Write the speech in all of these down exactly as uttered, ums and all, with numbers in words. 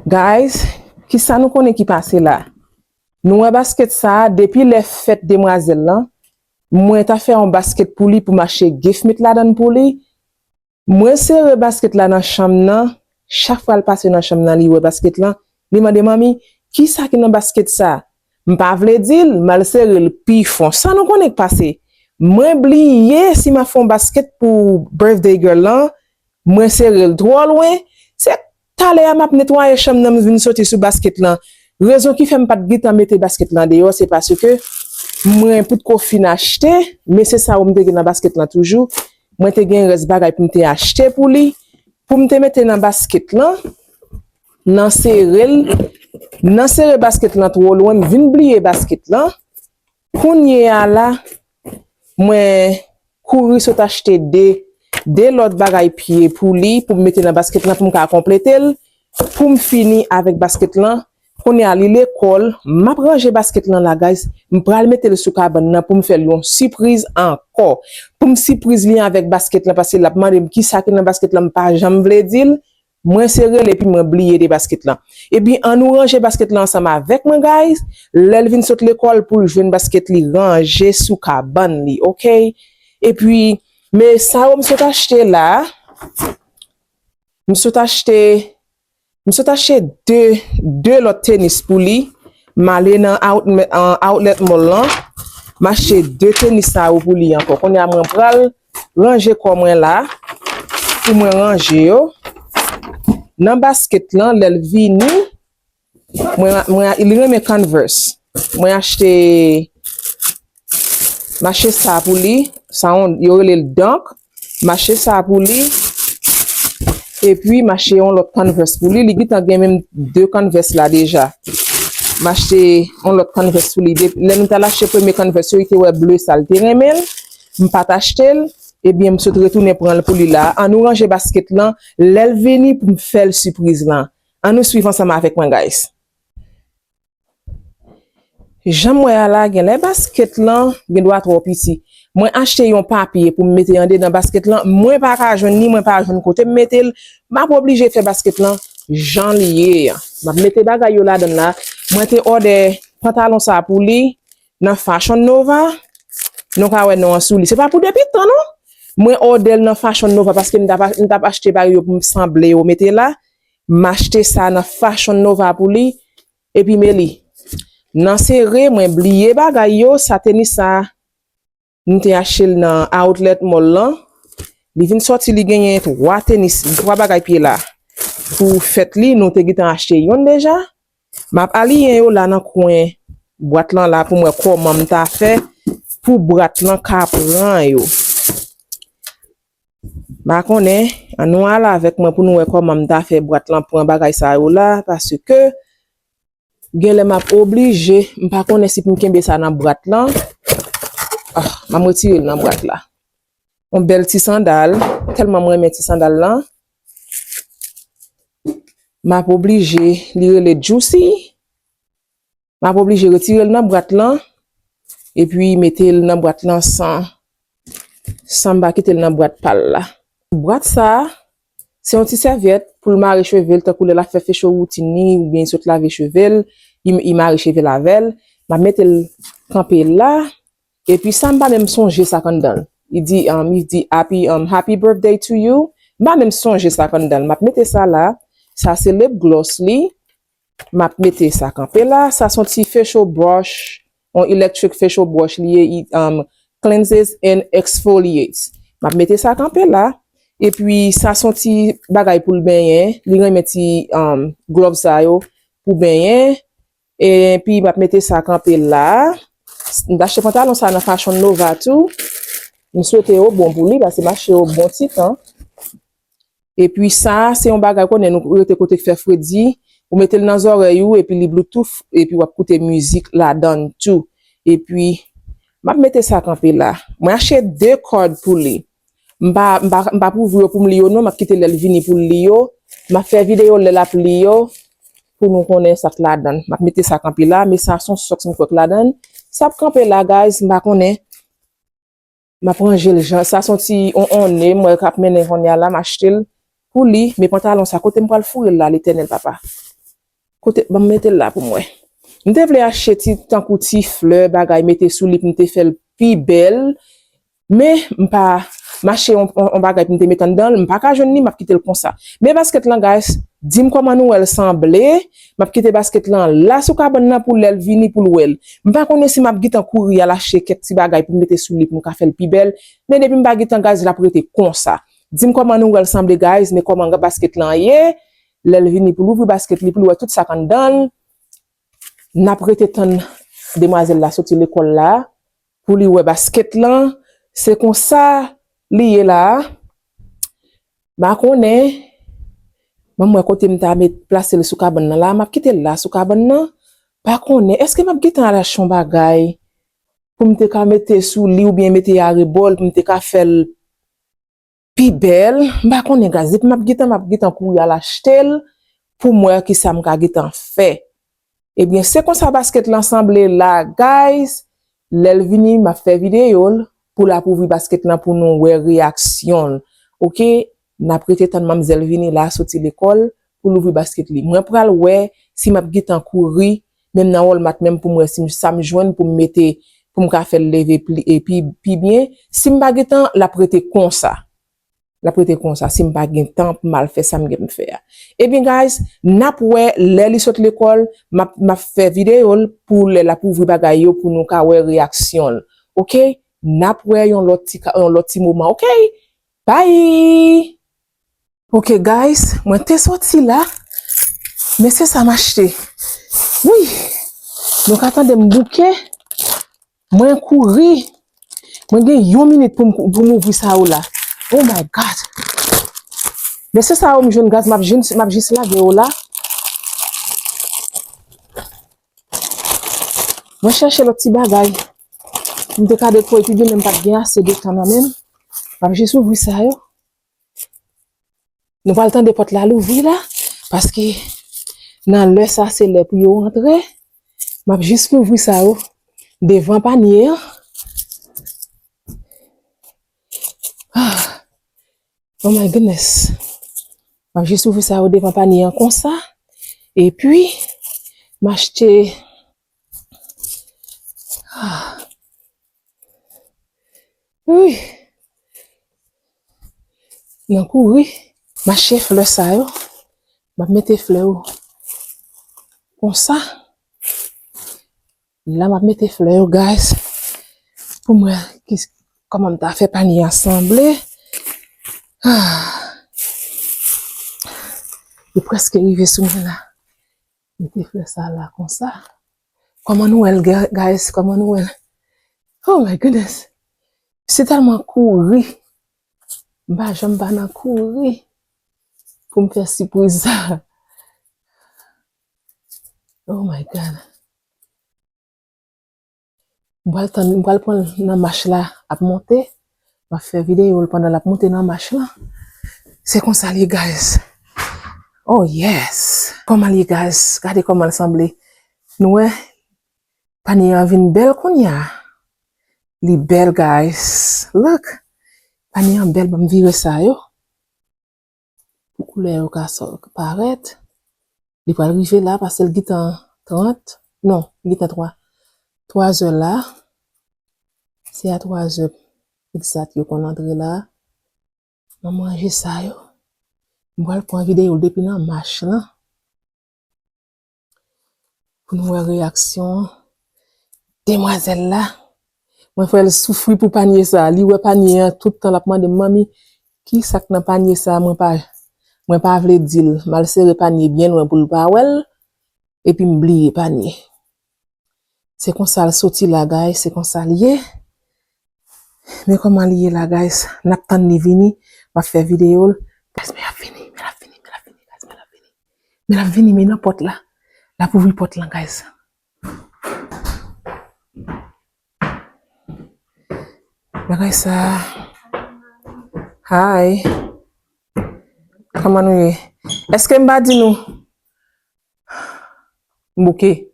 Guys, kisa nou konnen ki pase la? Nou wè basket sa a, depi lè fèt demwazèl lan, mwen ta fè yon basket pou li, pou m achte gift mit ladan l pou li. Mwen sere basket la nan chanm nan, chak fwa l pase nan chanm nan, li wè basket lan, li mande, "Manmi, kisa ki nan basket sa?" M pa vle di l, m al sere l pi fon. Sa nou konnen k pase? Mwen bliye si m ap fè yon basket pou birthday girl lan, mwen sere l twò lwen. Se talè a m ap netwaye chanm nan, m vin soti sou basket lan. Rezon ki fè m pa t gentan mete basket lan deyò, se paske mwen potko fin achte, men se sa yo m te gen nan basket lan toujou. Mwen te gen rès bagay pou m te achte pou li, pou m te mete nan basket lan, nan sere l, nan sere basket lan twò lwen, m vin bliye basket lan. Kounye a la, mwen kouri sot achte de, de lòt bagay pye pou li, pou m mete nan basket lan, pou m ka konplete l, pou m fini avèk basket lan. Kounye a, li lekòl, m ap ranje basket lan la, guys. M pral mete l sou kabann nan pou m fè l yon sipriz ankò. Pou m sipriz li avèk basket lan, paske l ap mande m kisa ki nan basket lan, m pa janm vle di l. Mwen sere l epi mwen bliye de basket lan. Epi, ann nou ranje basket lan ansanm avèk mwen, guys. Lè l vin sot lekòl, pou l jwenn basket li ranje sou kabann li, oke? Epi, men sa yo m sot achte la, m sot achte, m sot achte de, de lòt tenis pou li. M ale nan out-, an outlet mall lan, m achte de tenis sa yo pou li ankò. Kounye a, mwen pral ranje kò mwen la, pou mwen ranje yo. Nan basket lan, lè l vini, mwen, mwen, li renmen Converse. Mwen achte, m achte sa pou li, sa yon, yo rele l Dunk. M achte sa pou li, epi m achte yon lòt Converse pou li. Li gentan gen menm de Converse la deja. M achte yon lòt Converse pou li. De-, lè nou t al achte premye Converse yo, li te wè ble sa, li te renmen l. M pa t achte l. Ebyen, m sot retounen pran l pou li la. Ann nou ranje basket lan. Lè l vini pou m fè l sipriz lan. Ann nou swiv ansanm avèk mwen, guys. Jan m wè a la, genlè basket lan gendwa twò piti. Mwen achte yon papye pou m mete andedan basket lan, mwen pa ka jwenn li, mwen pa jwenn kote m mete l, m ap oblije fè basket lan jan li ye a. M ap mete bagay yo ladan l la. Mwen te òdè pantalon sa pou li nan Fashion Nova. Nou ka wè non an sou li. Se pa pou depi tan non. Mwen òdè l nan Fashion Nova paske m t ap, m t ap achte bagay yo pou m sanble yo mete la. M achte sa nan Fashion Nova pou li. Epi men li. Nan sere, mwen bliye bagay yo, sa tenis sa, m te achte l nan outlet mall lan. Li vin sòti, li genyen twa tenis, twa bagay pye la. Pou fèt li, nou te gentan achte yonn deja. M ap aliyen yo la nan kwen bwat lan la pou m wè kòman m ta fè pou bwat lan ka pran yo. M pa konnen, ann nou al avèk mwen pou nou wè kòman m ta fè bwat lan pran bagay sa yo la, paske genlè m ap oblije, m pa konnen si pou m kenbe sa nan bwat lan. Ah, m ap retire l nan bwat la. Yon bèl ti sandal, tèlman m renmen ti sandal lan. M ap oblije, li rele Juicy. M ap oblije retire l nan bwat lan, epi mete l nan bwat lan san, san m pa kite l nan bwat pa l la. Bwat sa a, se yon ti sèvyèt pou l mare cheve l, tankou lè l ap fè facial routine li, oubyen li sot lave cheve l, li, li mare cheve l avè l. M ap mete l kanpe la, epi sa m pa menm sonje sa k anndan l. Li di, um, li di, "Happy, um, happy birthday to you." M pa menm sonje sa k anndan l. M ap mete sa la, sa se lip gloss li. M ap mete sa kanpe la. Sa se yon ti facial brush, yon electric facial brush li ye, it, um, cleanses and exfoliates. M ap mete sa kanpe la. Epi sa se yon ti bagay pou l benyen. Li renmen ti, um, glove sa yo pou benyen. Epi m ap mete sa kanpe la. M t achte pantalon sa nan Fashion Nova tou. M swete yo bon pou li, paske m achte yo bon ti tan. Epi sa, se yon bagay konnen nou rete kote k fè fredi, ou mete l nan zòrèy ou, epi li Bluetooth, epi w ap koute mizik ladan l tou. Epi, m ap mete sa kanpe la. Mwen achte de kòd pou li. M pa, m pa, m pa pou ouvri yo pou m li yo non, m ap kite lè l vini pou l li yo. M ap fè videyo lè l ap li yo, pou nou konnen sa k ladan l. M ap mete sa kanpe la, men sa se yon sòks m kwè k ladan l. Sa ap kanpe la, guys, m pa konnen. M ap ranje l jan, sa se yon ti on, onnen, m wè k ap mennen kounye a la, m achte l pou li, men pantalon sa, kote m pral foure l la, Letènèl papa? Kote, ban m mete l la pou m wè. M te vle achte ti, tankou ti flè, bagay, mete sou li pou m te fè l pi bèl. Men, m pa, m achte yon, yon, yon bagay pou m te met anndan l, m pa ka jwenn li, m ap kite l konsa. Men basket lan, guys, di m kòman nou wè l sanble. M ap kite basket lan la sou kabann nan pou lè l vini pou l wè l. M pa konnen si m ap gentan kouri al achte kèk ti bagay pou m mete sou li pou m ka fè l pi bèl. Men depi m pa gentan, guys, l ap rete konsa. Di m kòman nou wè l sanble, guys, men kòman basket lan ye. Lè l vini pou l ouvri basket li, pou l wè tout sa k anndan l. N ap rete tann demwazèl la soti lekòl la, pou li wè basket lan. Se konsa li ye la. M pa konnen. Ban m wè kote m ta met plase l sou kabann nan la. M ap kite l la sou kabann nan. Pa konnen. Èske m ap gentan al achte yon bagay pou m te ka mete sou li oubyen mete arebò l pou m te ka fè l pi bèl? M pa konnen, guys. Depi m ap gentan, m ap gentan kouri al achte l pou m wè kisa m ka gentan fè. Ebyen, se konsa basket lan sanble la, guys. Lè l vini, m ap fè videyo l pou l ap ouvri basket lan pou nou wè reyaksyon l. Oke? N ap rete tann manmzèl vini la, soti lekòl, pou l ouvri basket li. Mwen pral wè si m ap gentan kouri, menm nan Walmart, menm pou m wè si m, sa m jwenn pou m mete, pou m ka fè l leve pli, e pi, pi byen. Si m pa gentan, l ap rete konsa. L ap rete konsa si m pa gen tan pou m al fè sa m gen pou m fè a. Ebyen, guys, n ap wè lè li sot lekòl, m ap, m ap fè videyo l pou lè l ap ouvri bagay yo pou nou ka wè reyaksyon l. Oke? N ap wè yon lòt ti ka, yon lòt ti moman, oke? Bye! Oke, guys, mwen te soti la, men se sa m achte. Wi! Nou ka tande m bouke. Mwen kouri. Mwen gen yon minit pou m, pou m ouvri sa yo la. Oh my God. Men se sa yo m jwenn, guys, m ap jis, m ap jis lage yo la. Mwen chèche lòt ti bagay. M te ka dekote pi byen, men m pa t gen ase de tan nan men m. M ap jis ouvri sa yo. Nou pral tande pòt la louvri la, paske nan lè sa se lè pou yo antre. M ap jis louvri sa yo devan panye an. Ah. Oh my goodness. M ap jis ouvri sa yo devan panye an konsa. Epi, m achte, ah. Wi. Nan kouri, m achte flè sa yo. M ap mete flè yo konsa. La, m ap mete flè yo, guys. Pou m wè ki, kòman m ta fè panye a sanble. Ah. Li prèske rive sou mwen la. Mete flè sa la konsa. Kòman nou wè l, ga-, guys? Kòman nou wè l? Oh my goodness. Se tèlman kouri. M pa janm pa nan kouri pou m fè sipriz sa. Oh my God. M pral tann, m pral pran l nan mach la ap monte. M ap fè videyo l pandan l ap monte nan mach lan. Se konsa l ye, guys. Oh, yes. Kòman l ye, guys? Gade kòman l sanble. Nou wè, panye an vin bèl kounye a. Li bèl, guys. Look. Panye an bèl, ban m vire sa yo. Pou koulè yo ka sò-, parèt. Li pral rive la, paske l gentan trant, non, li gentan twa. Twa zè la. Se a twa zè egzat yo konn antre la. M ap ranje sa yo. M pral pran videyo depi nan mach lan. Pou nou wè reyaksyon demwazèl la. Mwen fè l soufri pou panye sa. Li wè panye an tout tan, l ap mande m, "Manmi, ki sa k nan panye sa?" Mwen pa, mwen pa vle di l. M al sere panye byen lwen pou l pa wè l. Epi m bliye panye. Se konsa l soti la, guys, se konsa l ye. Men kòman li ye la, guys. N ap tann li vini. M ap fè videyo l. Guys, men l ap vini, men l ap vini, men l ap vini, guys, men l ap vini. Men l ap vini, men nan pòt la. L ap ouvri pòt lan, guys. Bagay sa. Hi. Kòman nou ye? Èske m pa di nou? M bouke.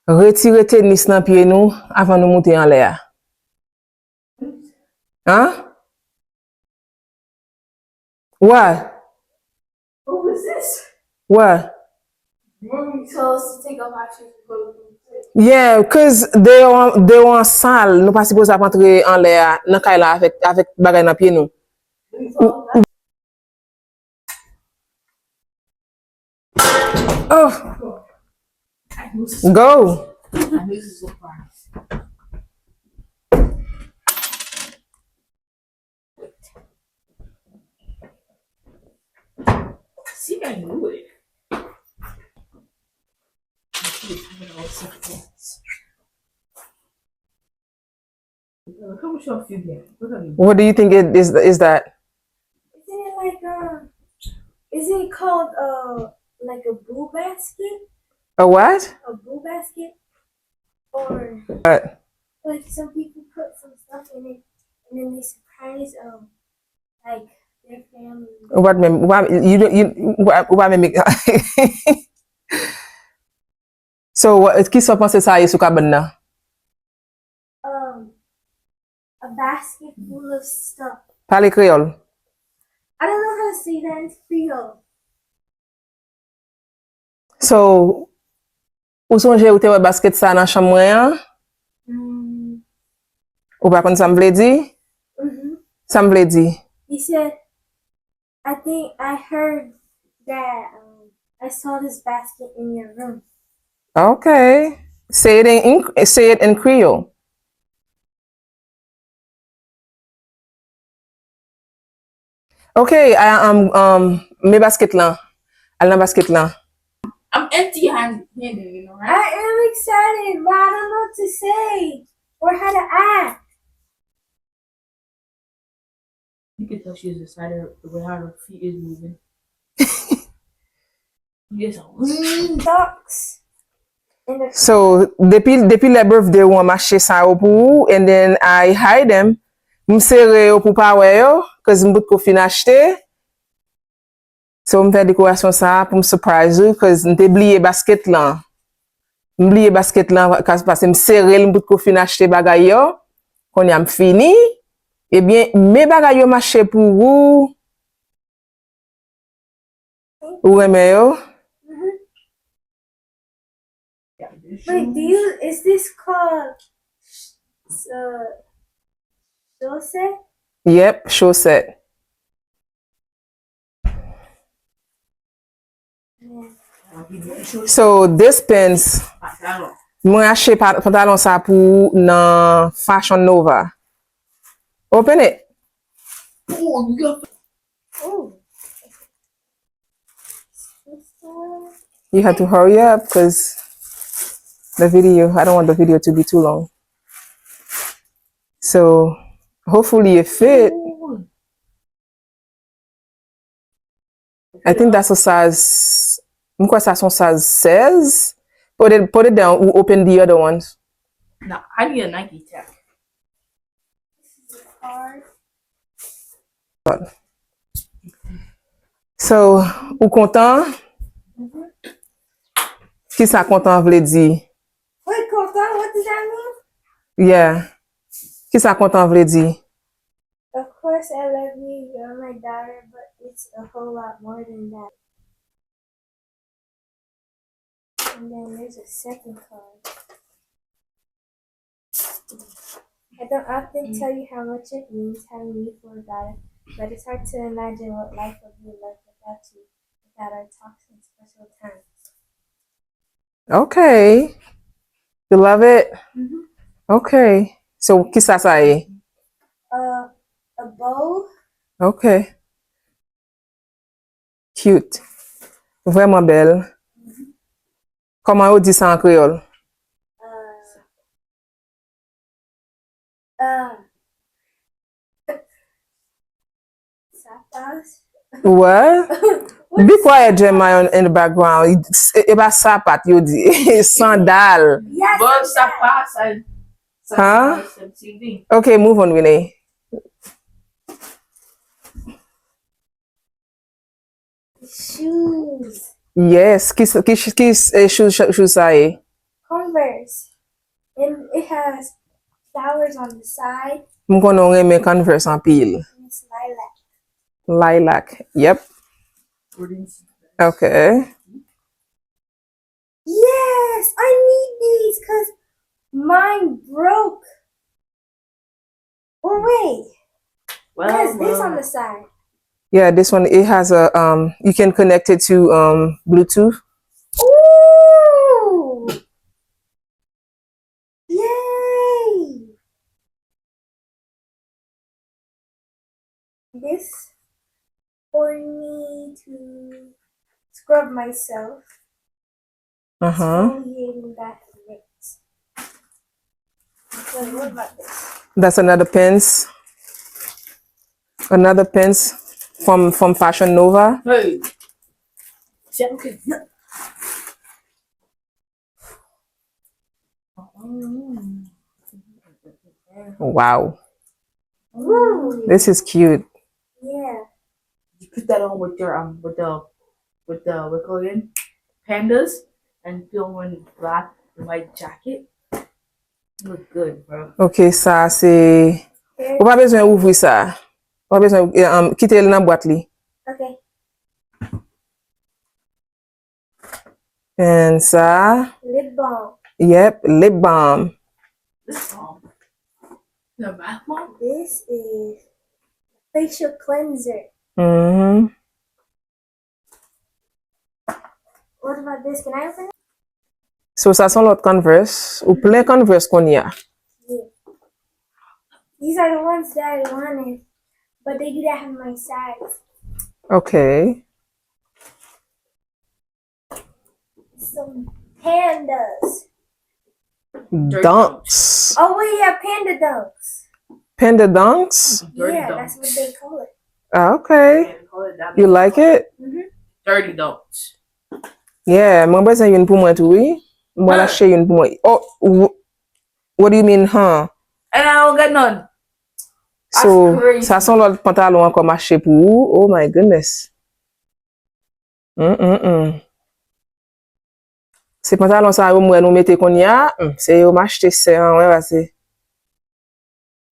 Retire tenis nan pye nou avan nou moute anlè a. An? Why? Why? So, to take off our shoes before we go to it. Yeah, cause deyò an, deyò an sal, nou pa sipoze ap antre anlè a, nan kay la avèk, avèk bagay nan pye nou. Ou, ou, oh. Go. See, I knew it. What do you think it is, is that? Isn't it like, um, isn't it called, uh, like a boo basket? A what? A boo basket? Or, what? Like, some people put some stuff in it and then they surprise, um, like, their family. Ou pa t menm, ou pa, you don't, you, ou pa, ou pa menm. So, wha-, kisa w panse sa ye sou kabann nan? Um, a basket full of stuff. Pale kreyòl. I don't know how to say that in Creole. So, ou sonje ou te wè basket sa nan chanm mwen an? Mm. Ou pa konn sa m vle di? Mhm. Sa m vle di? He said, I think I heard that, um, I saw this basket in your room. Okay. Say it in, in, say it in Creole. Okay, I, um, um, men basket lan. Al nan basket lan. I'm empty handed, you know, right? I am excited, but I don't know what to say or how to act. You can tell she's excited the way how her feet is moving. Yes, mm. Socks. So, depi, depi lè birthday ou an m achte sa yo pou ou, and then I hide them. M sere yo pou pa wè yo, cause m potko fin achte. So, m fè dekorasyon sa a pou m surprise ou, cause m te bliye basket lan. M bliye basket lan, kas-, paske m sere l, m potko fin achte bagay yo. Kounye a m fini. Ebyen, men bagay yo m achte pou ou. Ou renmen yo? Mhm. Wait, do you, is this called, uh, chaussette? Yep, chaussette. So, this pants, mwen achte pa-, pantalon sa pou ou nan Fashion Nova. Open it. Ooh. You have to hurry up 'cause the video, I don't want the video to be too long. So, hopefully it fit. Ooh. I think that's a size, m kwè sa se yon size seize. Put it, put it down, ou open the other ones. No, I need a Nike Tech. So, ou kontan? Mhm. Kisa kontan vle di? Wait, kontan? What does that mean? Yeah. Kisa kontan vle di? Of course, I love you. You're my daughter, but it's a whole lot more than that. And then there's a second card. I don't often tell you how much it means having you for a daughter, but it's hard to imagine what life would be like without you, without our talks and special times. Okay. You love it? Mhm. Okay. So, kisa sa ye? Uh, a bow. Okay. Cute. Vrèman bèl. Kòman yo di sa an kreyòl? Uh, uh, Sapas. What? Be quiet, Jeremiah, in the background. E, e pa sapat yo di. Sandal. Yes, bon, sandal. Sapas, I, huh? Sapas, M T V. Okay, move on, Renee. Shoes. Yes, ki, ki, ki, eh, shoes, shoes sa ye? Converse. And it has flowers on the side. M konnen w renmen Converse anpil. And it's lilac. Lilac, yep. Okay. What is this on the side? Yeah, this one, it has a, um, you can connect it to, um, Bluetooth. Ooh! Yay! This for me to scrub myself. Uh-huh. Exfoliating bath mitts. So what about this? That's another pins. Another pins from from Fashion Nova. Hey. Wow. Ooh. This is cute. Yeah. You put that on with your um with the with the what call it again? Pandas and put on black and white jacket. Look good, bro. Ok, sa se. Ou pa bezwen ouvri sa. Ou pa bezwen, um, kite l nan bwat li. Okay. And sa. Lip balm. Yep, lip balm. Lip balm. The bath bomb? This is facial cleanser. Mm-hmm. What about this? Can I open it? So sa se yon lòt Converse. Ou plen Converse kounye a. Yeah. These are the ones that I wanted, but they didn't have my size. Okay. Some pandas. Dunks. Oh, we have panda dunks. Panda dunks? Yeah, that's what they call it. Ah, okay. You like it? Mm-hmm. Dirty dunks. Yeah, mwen bezwen youn pou mwen tou, wi. Mwen achte youn pou mwen. Oh, what do you mean, huh? And I don't get none. So, sa se yon lòt pantalon ankò m achte pou ou. Oh my goodness. Mm, mm, mm. Se pantalon sa yo m wè nou mete kounye a, mm, se yo m achte sè an, wè pase.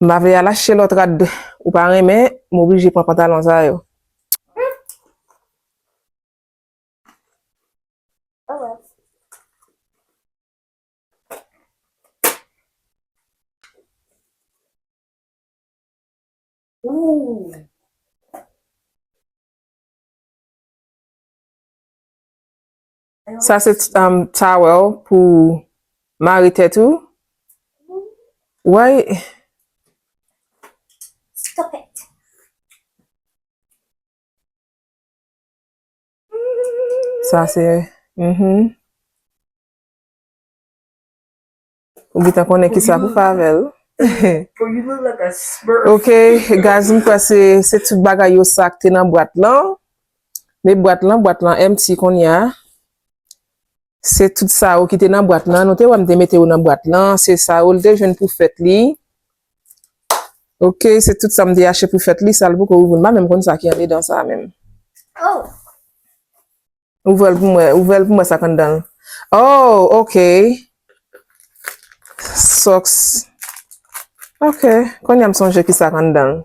M pa vle al achte lòt rad ou pa renmen, m oblije pran pantalon sa yo. Oh well. Sa se um, towel pou mare tèt ou. Why? Stop it. Sa se. Mhm. Ou gentan konnen ki sa pou fè avè l. But you look like a Smurf. Ok, guys, m kwè se se tout bagay yo sa k te nan bwat lan. Men bwat lan, bwat lan empty kounye a. Se tout sa yo ki te nan bwat lan. Nou te wè m te mete yo nan bwat lan. Se sa yo l te jwenn pou fèt li. Ok, se tout sa m te achte pou fèt li. Sa l poko ouvri. M pa menm konn sa ki andedan sa menm. Oh. Ouvè l pou mwen, ouvè l pou mwen sa k anndan l. Oh, ok. Socks. Ok, kounye a m sonje ki sa k anndan l.